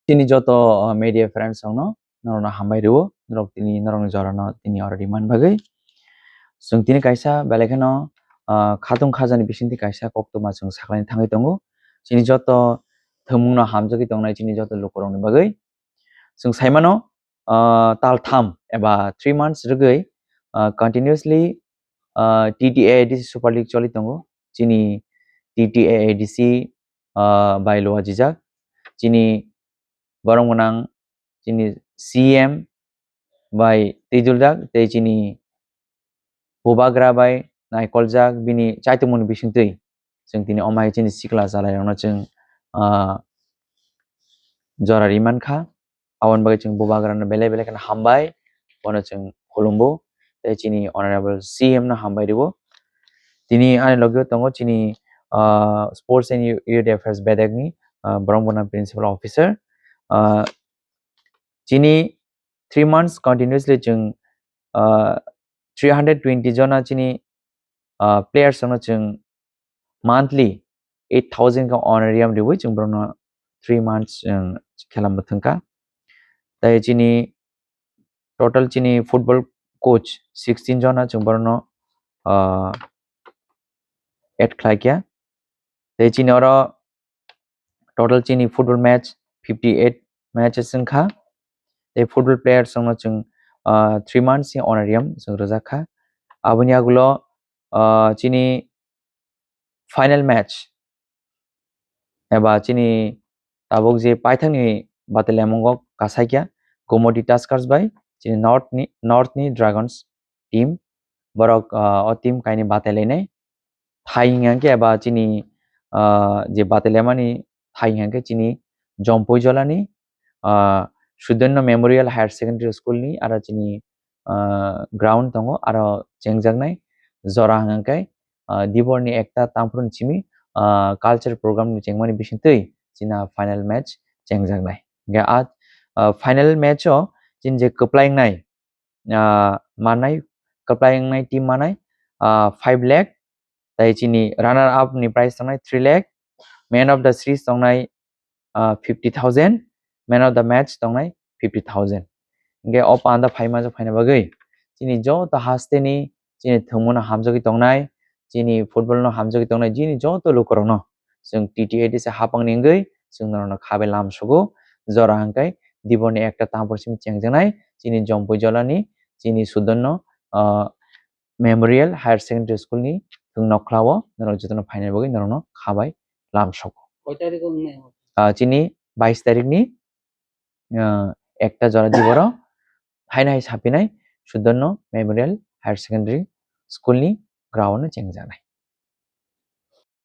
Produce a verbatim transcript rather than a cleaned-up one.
Chini joto, uh, media friends rokno norokno hambai rwo, norok tini norokni jorano tini oro rimani bagwi. Chwng tini kaisa belai kheno, uh, khatung khajani bisingtwi kaisa koktwma chwng saklaini thangwi tongo. Chini joto thwngmungno hamjagwi tongnai chini joto lukurokni bagwi. Chwng saimano, uh, tal tham eba three months rwgwi, uh, continuously, uh, T T A A D C Super League choli tongo. Chini T T A A D C, uh, bai luajijak. Chini borok gwnang chini C M bai twiduljak tei chini bubagra bai naikoljak bini chaitokmani bisingtwi. Chwng tini omo hai chini sikla chalairokno chwng, ah, jora ri mankha. Aboni bagwi chwng bubagrano belai belai kheno hambai, bono chwng khulumbo tei chini honorable C M no hambai rwo. Tini ani logio tongo chini, ah, Sports and Youth Affairs bedekni, ah, borok bono principal officer. Ah, chini three months continuously chwng, ah, three hundred twenty jona chini, ah, players rokno chwng monthly eight thousand khe honorarium riwi chwng borokno three months, um, khela mwthangkha. Tai chini total chini football coach sixteen jona chwng borokno, ah, add khlaikha. Tai chini oro total chini football match fifty eight matches wngkha. Tai football players rokno chwng, ah, three months ni honorarium chwng rwjakha. Aboni agulo, ah, chini final match eba chini tabuk je paithakni bataliamungo kasaikya Gomoti Tuskers bai chini North ni, North ni Dragons team. Borok, ah, o team kainwi batailainai. Thai hwnka khe eba chini, ah, je batailaimani thai hwnka khe chini Jompui Jolani, ah, Sudono Memorial Higher Secondary School ni aro chini, ah, ground tongo, aro chengjaknai jora hwnka khe, ah, Diborni ekta tamphru ni simi, ah, culture program ni chengmani bisingtwi china final match chengjaknai. Hwnkhe a, ah, final match o chini je kwplai wngnai, ah, manai, kwplai wngnai team manai, ah, five lakh, tai chini runner up ni prize tongnai three lakh, man of the series tongnai, ah, fifty thousand, man of the match tongnai fifty thousand. Hwnkhe o panda phaima jok phaina bagwi chini joto hasteni chini thwngmano hamjagwi tongnai, chini football no hamjagwi tongnai, chini joto lukurokno chwng T T A D C hapangni wngwi chwng norokno khabai lamsogo. Jora hwnkhe Diborni ekta tamphru simi chengjaknai chini Jompui Jolani, chini Sudono, ah, Memorial Higher Secondary School ni thwng nokhlao norok jotono phainai bagwi norokno khabai lamsogo. Koi tarikh o wngnai? Ah, chini bais tarikni, ah, ekta jora Diboro haino hai sapinai Sudono Memorial Higher Secondary School ni ground o chengjaknai.